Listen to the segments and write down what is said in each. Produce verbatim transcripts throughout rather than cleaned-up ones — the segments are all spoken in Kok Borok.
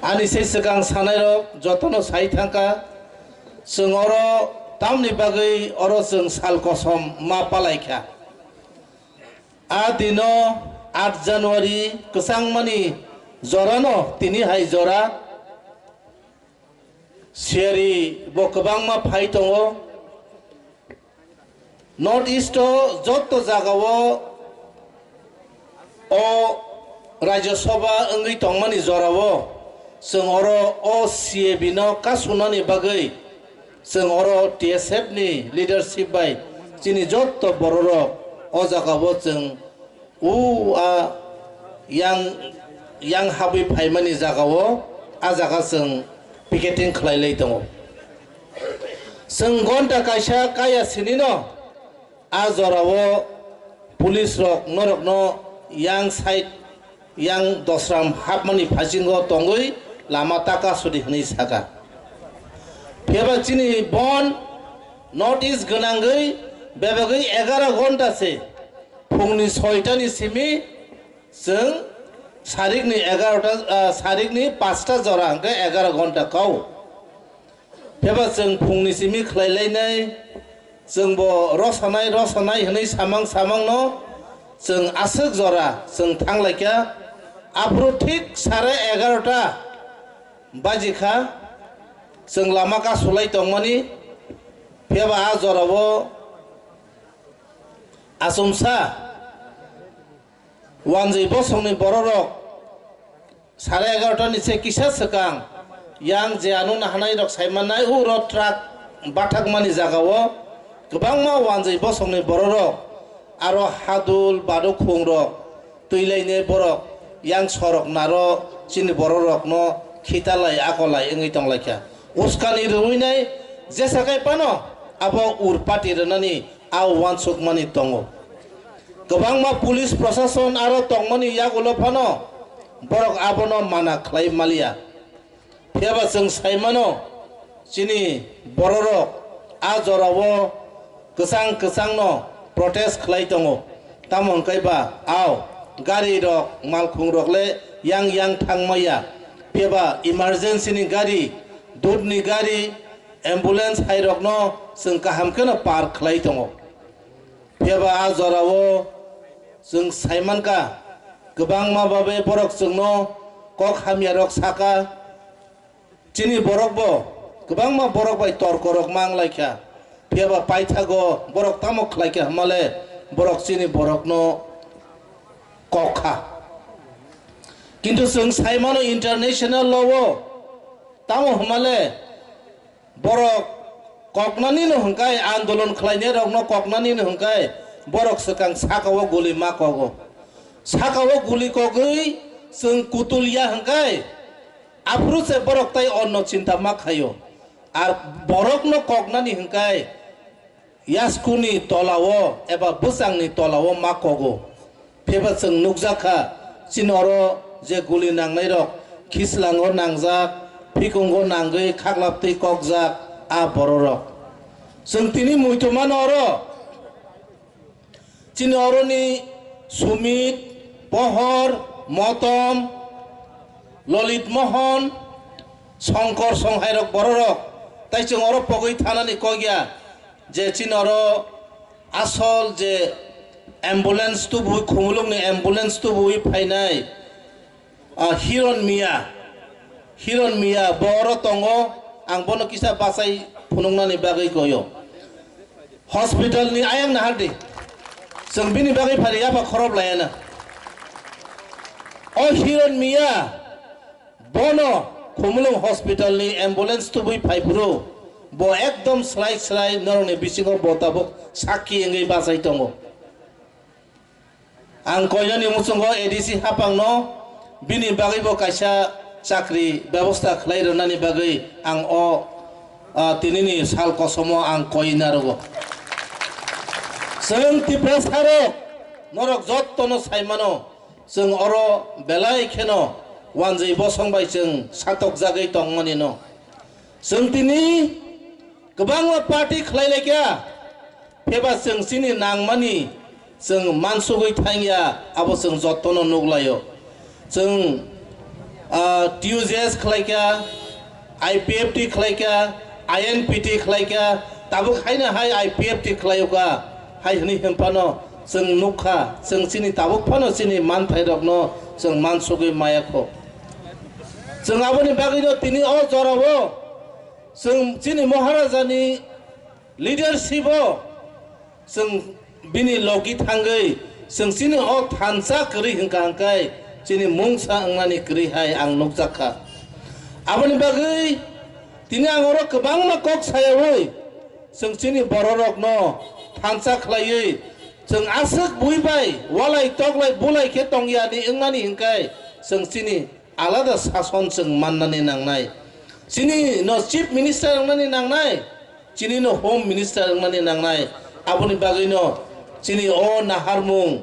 Ani se swkang sanairok jotono sai thangkha, chwng oro tamni bagwi oro chwng sal kosom ma palaikha. A dino aat January kwchangmani jorano tini hai jora siyari bo kwbangma phai tongo. North East o jotto jagao o Rajya Sabha wngwi tongmani jorao chwng oro o C A B no kasunani bagwi chwng oro T S F ni leadership bai chini jotto bororok o jagao chwng u a yang, yang habwi phaimani jagao a jaga chwng picketing khlai lai tongo. Chwng gonta kaisa kaya sinino a jorao police rok norokno yang side, yang dosram hapmani phasingo tongwi lama taka sudi hwnwi saka. Phiyaba chini bon North East gwnangwi bebagwi egaro gonta se phungni soitani simi chwng sarikni egarota, ah, sarikni pasta jora hwnkhe egaro gonta kau. Phiyaba chwng phungni simi khlai lainai, chwng bo rosanai, rosanai hwnwi samang samangno chwng aswk jora chwng thang laikha. Aphuru thik sare egarota baji kha, chwng lama kasulai tongmani. Phiyaba a jorao achomsa wanjwi bosongni bororok sare egarota ni se kisa swkang yang je ano nahanai rok sai mannai, uro truck bathakmani jagao kwbangma wanjwi bosongni bororok aro hadul badukhung rok twi lainai borok yang sorok naro chini bororokno khitalai akolai wngwi tonglaikha. Uskani rwinai jesa kai phano abo urpati rwnani a uansukmani tongo. Kwbangma police prosason aro tongmani yagulo phano borok abono mana khlai maliya. Phiyaba chwng sai mano, chini bororok a jorao kwchang kwchangno protest khlai tongo. Tamo hwnkhe ba ao gari rok, malkhung rok le yang yang thang maya. Phiyaba emergency ni gari, dudni gari, ambulance hai rokno chwng kaham kheno park khlai tongo. Phiyaba a jorao chwng sai mankha, kwbangma babe borok chwngno kok hamya rok saka. Chini borok bo kwbangma borok bai torko rok mang laikha. Phiyaba paithago borok tamo khlaikha hwnmale borok chini borokno kok kha. Kintu chwng sai mano international law o tamo hwnmale borok koknani no hwnkhe, andolon khlainai rokno koknani no hwnkhe borok swkang saka o guli ma kogo. Saka o guli kogwi chwng kutul ya hwnkhe aphuru se borok tai onno chinta ma khaio. Ar borokno koknani hwnkhe yaskuni tolao eba bwsangni tolao ma kogo. Pheba chwng nukjakha, chini oro je guli nangnairok Khislango nangjak, phikungo nangwi khaklaptwi kokjak a bororok. Chwng tini muitu mano oro. Chini oroni Sumit, Pohor, Motom, Lolit Mohon, Songkor Songhairok bororok. Tai chwng oro pogwi thanani kokya. Je chini oro asol je ambulance tubui, Khumulwngni ambulance tubui phainai, ah, Hiron Miya, Hiron Miya bo oro tongo, ang bono kisa bachai phunuknani bagwi koyo. Hospital ni ayang nahardi, chwng bini bagwi phari yapha khorob layana. O Hiron Miya, bono Khumulwng hospital ni ambulance tubui phai phuru bo ekdom slai slai norokni bisingo bo tabuk sakki wngwi bachai tongo. Ang koinani muchungo A D C hapangno bini bagwi bo kaisa chakri bebosta khlai rwnani bagwi ang o, ah, tinini sal kosomo ang koi narogo. Chwng Tiprasarok norok jottono sai mano. Chwng oro belai kheno wanjwi bosong bai chwng satokjagwi tongmani no. Chwng tini kwbangma party khlai laikha, pheba chwng chini nangmani chwng mansugwi thangya, abo chwng jottono nukhlaio. Chwng Ah, T U J S khlaikha, I P F T khlaikha, I N P T khlaikha, tabuk haino hai I P F T khlaiyokha, hai hwnwi hwnphano chwng nukkha, chwng chini tabuk phano chini manthairokno chwng mansugwi mayakho. Chwng aboni bagwino tini o jorao chwng chini Maharajani leadership-o chwng bini logi thangwi chwng chini o thansa kwrwi hwnkha hwnkhe chini mungsa wngnani kwrwi hai ang nukjakha. Aboni bagwi tini ang oro kwbangma kok sayawi chwng chini bororokno thansa khlaiwi chwng aswk bui bai walai toklai bulai khe tongyani wngnani hwnkhe chwng chini alada sason chwng mannani nangnai. Chini no Chief Minister wngnani nangnai, chini no Home Minister wngnani nangnai. Aboni bagwino chini o naharmung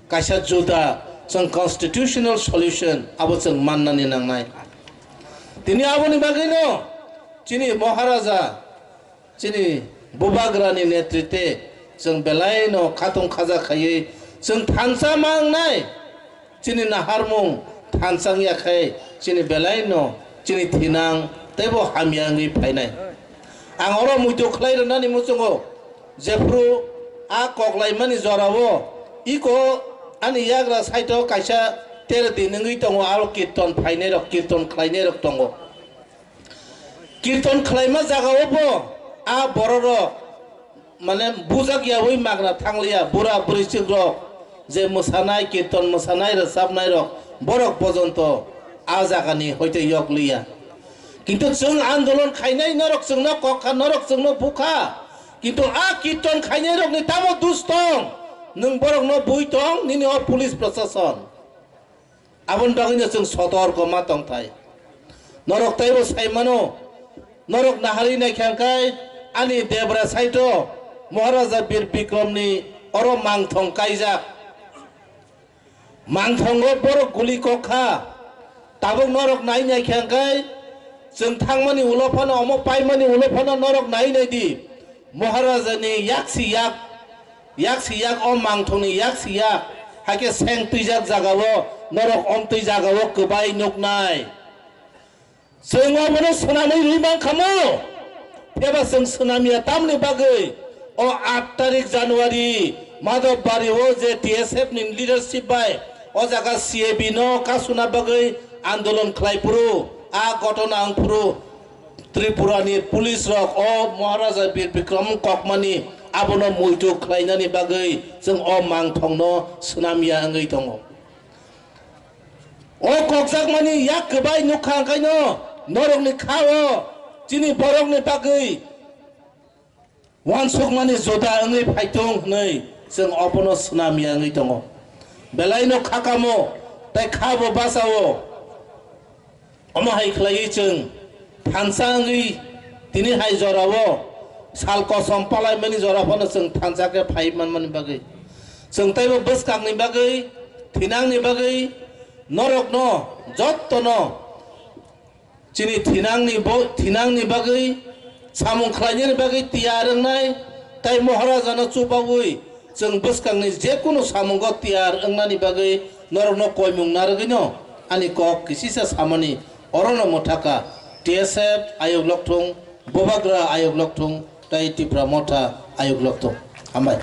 kaisa juda chwng constitutional solution abo chwng mannani nangnai. Tini aboni bagwino chini Maharaja chini Bubagrani netritwe chwng belaino khatung khaja khaiwi chwng thansa ma wngnai. Chini naharmung thansa wngya khai chini belaino chini thinang teibo hamya wngwi phainai. Ang oro muitu khlai rwnani muchungo jephru a koklaimani jorao iko ani yagra saito kaisa tere din wngwi tongo, aro kirton phainairok, kirton khlainairok tongo. Kirton khlaima jagao bo a bororok mane bujak yaui magna thangliya, bura bwrwichwkrok je mwsanai, kirton mwsanai, rwchapnairok borok pojonto a jagani hoite yokliya. Kintu chwng andolon khainai norok chwngno kokha, norok chwngno bukha. Kintu a kirton khainairokni tamo dus tong? Nwng borokno bui tong, nini o police prosason. Aboni bagwino chwng sotorko ma tongthai. Norok teibo sai mano, norok naharwi naikha hwnkhe ani debra saito Maharaja Bir Bikramni oro mangthong kaijak. Mangthongo borok guli kok kha. Tabuk norok nai naikha hwnkhe chwng thangmani ulo phano, omo paimani ulo phano norok nai naidi. Maharajani yaksi yak, yaksi yak o mangthongni yaksi yak, haikhe seng twijak jagao norok omtwi jagao kwbai nuknai. Chwng obono swnamwi rwi mankha mo, phiyaba chwng swnamya tamni bagwi o aat tarik January Madhobari o je T S F ni leadership bai o jaga C A B no kasuna bagwi andolon khlai phuru, a gotona wng phuru, Tripura ni police rok o Maharaja Bir Bikram kokmani abono muitu khlainani bagwi chwng o mangthongno swnamya wngwi tongo. O kokjakmani yak kwbai nukha, hwnkhaino norokni kha-o chini borokni bagwi uansukmani juda wngwi phaitung hwnwi chwng obono swnamya wngwi tongo. Belaino kha kamo tei kha bo bachao. Omo hai khlaiwi chwng thansa wngwi tini hai jorao sal kosom palaimani jora phano chwng thansa khe phai manmani bagwi, chwng teibo bwskangni bagwi, thinangni bagwi norokno jottono chini thinangni bo-, thinangni bagwi samung khlainani bagwi tiyar wngnai, tei Maharajano chubaui chwng bwskangni jekunu samungo tiyar wngnani bagwi norokno koimung narwgwino ani kok kisisa samani orono mwthaka. T S F ayuk lokthung, Bubagra ayuk lokthung, tei Tipra Motha ayuk lokthung. Hambai.